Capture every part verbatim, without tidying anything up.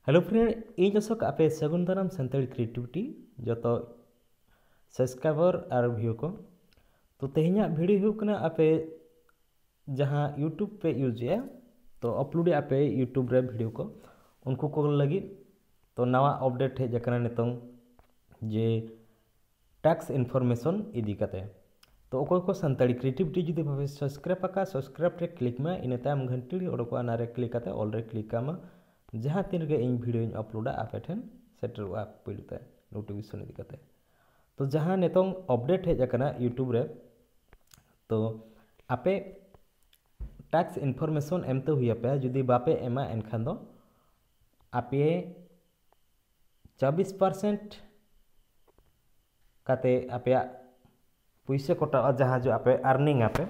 Hello friend, ᱤᱧ ᱟᱥᱚᱠ ᱟᱯᱮ ᱥᱟᱹᱜᱩᱱ ᱫᱟᱨᱟᱢ ᱥᱟᱱᱛᱟᱲᱤ ᱠᱨᱤᱭᱮᱴᱤᱵᱷᱤᱴᱤ ᱡᱚᱛᱚ ᱥᱟᱵᱥᱠᱨᱟᱭᱵᱟᱨ ᱟᱨ ᱵᱷᱤᱭᱩ ᱠᱚ᱾ ᱛᱚ ᱛᱮᱦᱮᱧᱟᱜ ᱵᱷᱤᱰᱤᱭᱳ ᱦᱩᱭᱩᱜ ᱠᱟᱱᱟ ᱟᱯᱮ ᱡᱟᱦᱟᱸ YouTube ᱯᱮ ᱤᱭᱩᱡᱽ ᱮᱜᱼᱟ, ᱛᱚ ᱟᱯᱞᱳᱰ ᱮᱜᱼᱟ ᱯᱮ YouTube ᱨᱮ ᱵᱷᱤᱰᱤᱭᱳ ᱠᱚ, ᱩᱱᱠᱩ ᱠᱚ ᱞᱟᱹᱜᱤᱫ ᱛᱚ ᱱᱟᱣᱟ ᱟᱯᱰᱮᱴ ᱦᱮᱡ ᱟᱠᱟᱱᱟ ᱱᱤᱛᱚᱝ, ᱡᱮ ᱴᱮᱠᱥ ᱤᱱᱯᱷᱚᱨᱢᱮᱥᱚᱱ ᱤᱫᱤ ᱠᱟᱛᱮ᱾ ᱛᱚ ᱚᱠᱚᱭ ᱠᱚ ᱥᱟᱱᱛᱟᱲᱤ ᱠᱨᱤᱭᱮᱴᱤᱵᱷᱤᱴᱤ ᱡᱩᱫᱤ ᱵᱟᱯᱮ ᱥᱟᱵᱥᱠᱨᱟᱭᱤᱵ ᱟᱠᱟᱫ, ᱥᱟᱵᱥᱠᱨᱟᱭᱤᱵ ᱨᱮ ᱠᱞᱤᱠ ᱢᱮ, ᱤᱱᱟᱹ ᱛᱟᱭᱚᱢ ᱜᱷᱟᱱᱴᱤ ᱚᱰᱚᱠᱚᱜᱼᱟ, ᱚᱱᱟ ᱨᱮ ᱠᱞᱤᱠ ᱠᱟᱛᱮ ᱚᱞ ᱨᱮ ᱠᱞᱤᱠ ᱠᱟᱜ ᱢᱟ᱾ ᱡᱟᱦᱟᱸ ᱛᱤᱱ ᱨᱮᱜᱮ ᱤᱧ ᱵᱷᱤᱰᱤᱭᱳᱧ ᱟᱯᱞᱳᱰᱟ ᱟᱯᱮ ᱴᱷᱮᱱ ᱥᱮᱴᱮᱨᱚᱜᱼᱟ ᱯᱳᱭᱞᱳ ᱛᱮ ᱱᱳᱴᱤᱯᱷᱤᱠᱮᱥᱚᱱ ᱤᱫᱤ ᱠᱟᱛᱮ᱾ ᱛᱚ ᱡᱟᱦᱟᱸ ᱱᱤᱛᱚᱝ ᱟᱯᱰᱮᱴ ᱦᱮᱡ ᱟᱠᱟᱱᱟ YouTube ᱨᱮ, ᱛᱚ ᱟᱯᱮ ᱴᱮᱠᱥ ᱤᱱᱯᱷᱚᱨᱢᱮᱥᱚᱱ ᱮᱢ ᱛᱮ ᱦᱩᱭ ᱟᱯᱮᱭᱟ᱾ ᱡᱩᱫᱤ ᱵᱟᱯᱮ ᱮᱢᱟ ᱮᱱᱠᱷᱟᱱ ᱫᱚ ᱟᱯᱮ ᱪᱚᱵᱵᱤᱥ ᱯᱟᱨᱥᱮᱱᱴ ᱠᱟᱛᱮ ᱟᱯᱮᱭᱟᱜ ᱯᱩᱭᱥᱟᱹ ᱠᱚᱴᱟᱜᱼᱟ, ᱡᱟᱦᱟᱸ ᱡᱚ ᱟᱯᱮ ᱟᱨᱱᱤᱝ ᱟᱯᱮ,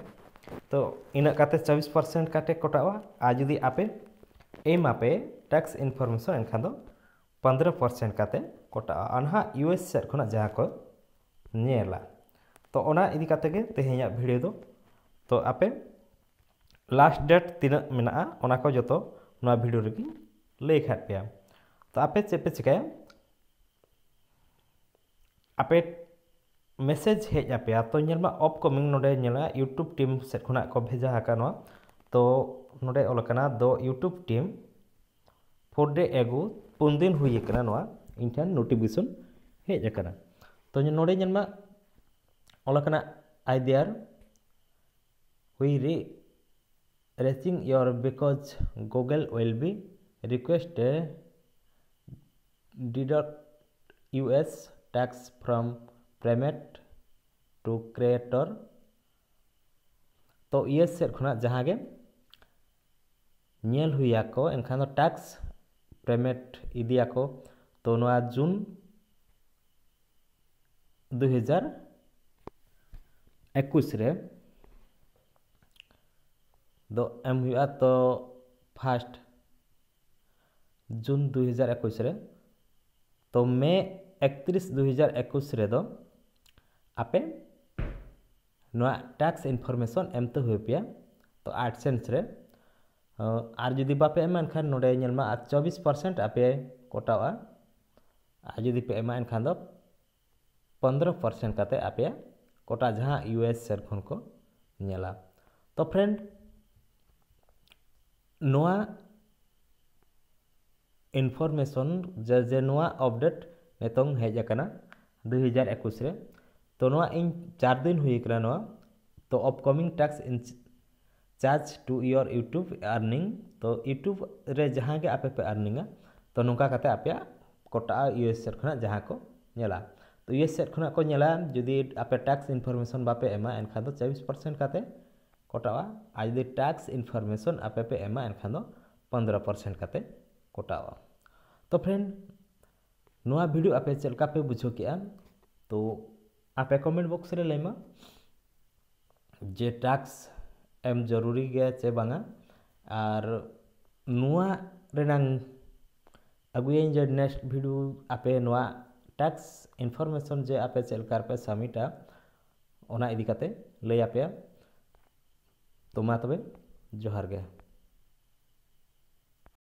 ᱛᱚ ᱤᱱᱟᱹᱜ ᱠᱟᱛᱮ ᱪᱚᱵᱵᱤᱥ ᱯᱟᱨᱥᱮᱱᱴ ᱠᱟᱛᱮ ᱠᱚᱴᱟᱜᱼᱟ᱾ ᱟᱨ ᱡᱩᱫᱤ ᱟᱯᱮ ᱮᱢ ᱟᱯᱮ ᱴᱮᱠᱥ ᱤᱱᱯᱷᱚᱨᱢᱮᱥᱚᱱ, ᱮᱱᱠᱷᱟᱱ ᱫᱚ ᱯᱚᱱᱫᱽᱨᱚ ᱯᱟᱨᱥᱮᱱᱴ ᱠᱟᱛᱮ ᱠᱚᱴᱟᱜᱼᱟ᱾ ᱟᱨ ᱱᱟᱦᱟᱜ ᱤᱭᱩ ᱮᱥ ᱥᱮᱫ ᱠᱷᱚᱱᱟᱜ ᱡᱟᱦᱟᱸ ᱠᱚ ᱧᱮᱞᱟ, ᱛᱚ ᱚᱱᱟ ᱤᱫᱤ ᱠᱟᱛᱮ ᱜᱮ ᱛᱮᱦᱮᱧᱟᱜ ᱵᱷᱤᱰᱤᱭᱳ ᱫᱚ᱾ ᱛᱚ ᱟᱯᱮ ᱞᱟᱥᱴ ᱰᱮᱴ ᱛᱤᱱᱟᱹᱜ ᱢᱮᱱᱟᱜᱼᱟ, ᱚᱱᱟ ᱠᱚ ᱡᱚᱛᱚ ᱱᱚᱣᱟ ᱵᱷᱤᱰᱤᱭᱳ ᱨᱮᱜᱮᱧ ᱞᱟᱹᱭ ᱠᱷᱟᱫ ᱯᱮᱭᱟ᱾ ᱛᱚ ᱟᱯᱮ ᱪᱮᱫ ᱯᱮ ᱪᱤᱠᱟᱹᱭᱟ, ᱟᱯᱮ ᱢᱮᱥᱮᱡᱽ ᱦᱮᱡ ᱟᱯᱮᱭᱟ᱾ ᱛᱚ ᱧᱮᱞ ᱢᱟ, ᱟᱯᱠᱟᱢᱤᱝ ᱱᱚᱰᱮ ᱧᱮᱞᱟ, YouTube ᱴᱤᱢ ᱥᱮᱫ ᱠᱷᱚᱱᱟᱜ ᱠᱚ ᱵᱷᱮᱡᱟ ᱟᱠᱟᱫ ᱱᱚᱣᱟ᱾ ᱛᱚ ᱱᱚᱰᱮ ᱚᱞ ᱟᱠᱟᱱᱟ, "The YouTube team four day ago", ᱯᱩᱱ ᱫᱤᱱ ᱦᱩᱭ ᱟᱠᱟᱱᱟ ᱱᱚᱣᱟ ᱤᱧ ᱴᱷᱮᱱ ᱱᱳᱴᱤᱯᱷᱤᱠᱮᱥᱚᱱ ᱦᱮᱡ ᱟᱠᱟᱱᱟ᱾ ᱛᱚ ᱱᱚᱰᱮ ᱧᱮᱞ ᱢᱟ, ᱚᱞ ᱟᱠᱟᱱᱟ, "Either we re reaching your because Google will be request a deduct U S tax from payment to creator." ᱛᱚ ᱤᱭᱩ ᱮᱥ ᱥᱮᱫ ᱠᱷᱚᱱᱟᱜ ᱡᱟᱦᱟᱸ ᱜᱮ ᱧᱮᱞ ᱦᱩᱭ ᱟᱠᱚ, ᱮᱱᱠᱷᱟᱱ ᱫᱚ ᱴᱮᱠᱥ ᱯᱮᱢᱮᱱᱴ ᱤᱫᱤᱭᱟᱠᱚ᱾ ᱛᱚ ᱱᱚᱣᱟ ᱡᱩᱱ ᱫᱩ ᱦᱟᱡᱟᱨ ᱮᱠᱩᱥ ᱨᱮ ᱫᱚ ᱮᱢ ᱦᱩᱭᱩᱜᱼᱟ᱾ ᱛᱚ ᱯᱷᱟᱥᱴ ᱡᱩᱱ ᱫᱩ ᱦᱟᱡᱟᱨ ᱮᱠᱩᱥ ᱨᱮ, ᱛᱚ ᱢᱮ ᱮᱠᱛᱨᱤᱥ ᱫᱩ ᱦᱟᱡᱟᱨ ᱮᱠᱩᱥ ᱨᱮᱫᱚ ᱟᱯᱮ ᱱᱚᱣᱟ ᱴᱮᱠᱥ ᱤᱱᱯᱷᱚᱨᱢᱮᱥᱚᱱ ᱮᱢ ᱛᱮ ᱦᱩᱭ ᱟᱯᱮᱭᱟ᱾ ᱛᱚ ᱮᱰᱥᱮᱱᱥ ᱨᱮ ᱟᱨ ᱡᱩᱫᱤ ᱵᱟᱯᱮ ᱮᱢᱟ ᱮᱱᱠᱷᱟᱱ ᱱᱚᱰᱮ ᱧᱮᱞ ᱢᱟ ᱟᱨ ᱪᱚᱵᱵᱤᱥ percent ᱟᱯᱮ ᱠᱚᱴᱟᱜᱼᱟ᱾ ᱟᱨ ᱡᱩᱫᱤ ᱯᱮ ᱮᱢᱟ ᱮᱱᱠᱷᱟᱱ ᱫᱚ ᱯᱚᱱᱫᱽᱨᱚ percent ᱠᱟᱛᱮ ᱟᱯᱮᱭᱟᱜ ᱠᱚᱴᱟ ᱡᱟᱦᱟᱸ ᱤᱭᱩ ᱮᱥ ᱥᱮᱫ ᱠᱷᱚᱱ ᱠᱚ ᱧᱮᱞᱟ᱾ ᱛᱚ friend, ᱱᱚᱣᱟ information ᱡᱮ, ᱡᱮ ᱱᱚᱣᱟ update ᱱᱤᱛᱚᱝ ᱦᱮᱡ ᱟᱠᱟᱱᱟ ᱫᱩ ᱦᱟᱡᱟᱨ ᱮᱠᱩᱥ ᱨᱮ᱾ ᱛᱚ ᱱᱚᱣᱟ ᱤᱧ ᱪᱟᱨ ᱫᱤᱱ ᱦᱩᱭ ᱟᱠᱟᱱᱟ ᱱᱚᱣᱟ᱾ ᱛᱚ upcoming tax in charge to your YouTube earning, ᱛᱚ YouTube ᱨᱮ ᱡᱟᱦᱟᱸ ᱜᱮ ᱟᱯᱮ ᱯᱮ earningᱟ, ᱛᱚ ᱱᱚᱝᱠᱟ ᱠᱟᱛᱮ ᱟᱯᱮᱭᱟᱜ ᱠᱚᱴᱟᱜᱼᱟ ᱤᱭᱩ ᱮᱥ ᱥᱮᱫ ᱠᱷᱚᱱᱟᱜ ᱡᱟᱦᱟᱸ ᱠᱚ ᱧᱮᱞᱟ᱾ ᱛᱚ ᱤᱭᱩ ᱮᱥ ᱥᱮᱫ ᱠᱷᱚᱱᱟᱜ ᱠᱚ ᱧᱮᱞᱟ, ᱡᱩᱫᱤ ᱟᱯᱮ tax information ᱵᱟᱯᱮ ᱮᱢᱟ ᱮᱱᱠᱷᱟᱱ ᱫᱚ ᱪᱚᱵᱵᱤᱥ percent ᱠᱟᱛᱮ ᱠᱚᱴᱟᱜᱼᱟ, ᱟᱨ ᱡᱩᱫᱤ tax information ᱟᱯᱮ ᱯᱮ ᱮᱢᱟ ᱮᱱᱠᱷᱟᱱ ᱫᱚ ᱯᱚᱱᱫᱽᱨᱚ percent ᱠᱟᱛᱮ ᱠᱚᱴᱟᱜᱼᱟ᱾ ᱛᱚ friend, ᱱᱚᱣᱟ video ᱟᱯᱮ ᱪᱮᱫ ᱞᱮᱠᱟ ᱯᱮ ᱵᱩᱡᱷᱟᱹᱣ ᱠᱮᱜᱼᱟ? ᱛᱚ ᱟᱯᱮ comment box ᱨᱮ ᱞᱟᱹᱭ ᱢᱟ ᱡᱮ tax ᱮᱢ ᱡᱚᱨᱩᱨᱤ ᱜᱮᱭᱟ ᱪᱮ ᱵᱟᱝᱟ, ᱟᱨ ᱱᱚᱣᱟ ᱨᱮᱱᱟᱝ ᱟᱹᱜᱩᱭᱟᱹᱧ ᱡᱮ next video ᱟᱯᱮ ᱱᱚᱣᱟ tax information ᱡᱮ ᱟᱯᱮ ᱪᱮᱫ ᱞᱮᱠᱟ ᱨᱮᱯᱮ submitᱟ ᱚᱱᱟ ᱤᱫᱤ ᱠᱟᱛᱮ ᱞᱟᱹᱭ ᱟᱯᱮᱭᱟ᱾ ᱛᱚ ᱢᱟ ᱛᱚᱵᱮ ᱡᱚᱦᱟᱨ ᱜᱮ᱾